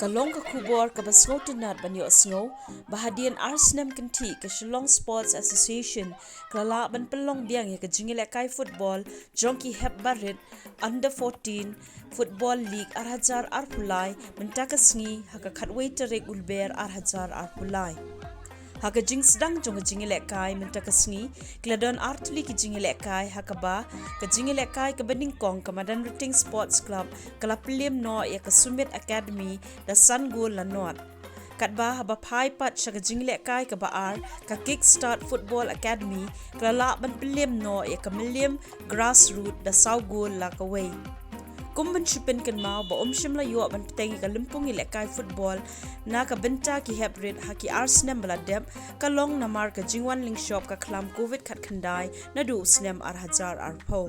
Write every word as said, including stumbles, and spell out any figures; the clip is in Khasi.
Ka long ka khubor kaba sngewtynnat ban ïohsngew ba hadien ar snem kynthih ka Shillong Sports Association ka la lah ban pynlong biang ïa ka jingïalehkai football jong ki hep barit Under fourteen Football League ar hajar arphew lai mynta ka sngi ha ka khatwei tarik u Lber ar hajar arphew lai. Ha ka jingsdang jong ka jingïalehkai mynta ka sngi, ki la don ar tylli ki jingïalehkai ha kaba ka jingïalehkai kaba nyngkong ka Madanrting Sports Club ka la pynliem noh ïa ka Sumit Academy da san gol la nod. Katba haba phai pat sha ka jingïalehkai kaba ar ka Kickstart Football Academy ka la lah ban pynliem noh ïa ka Mylliem Grassroot da saw gol la kawei. Kum ban shu pynkynmaw ba ym shym la ïoh ban bteng ïa ka lympung ïalehkai football na ka bynta ki hep rit ha ki ar snem ba la dep, ka long namar ka jingwan lyngshop ka khlam Covid khatkhyndai naduh u snem ar hajar arphew.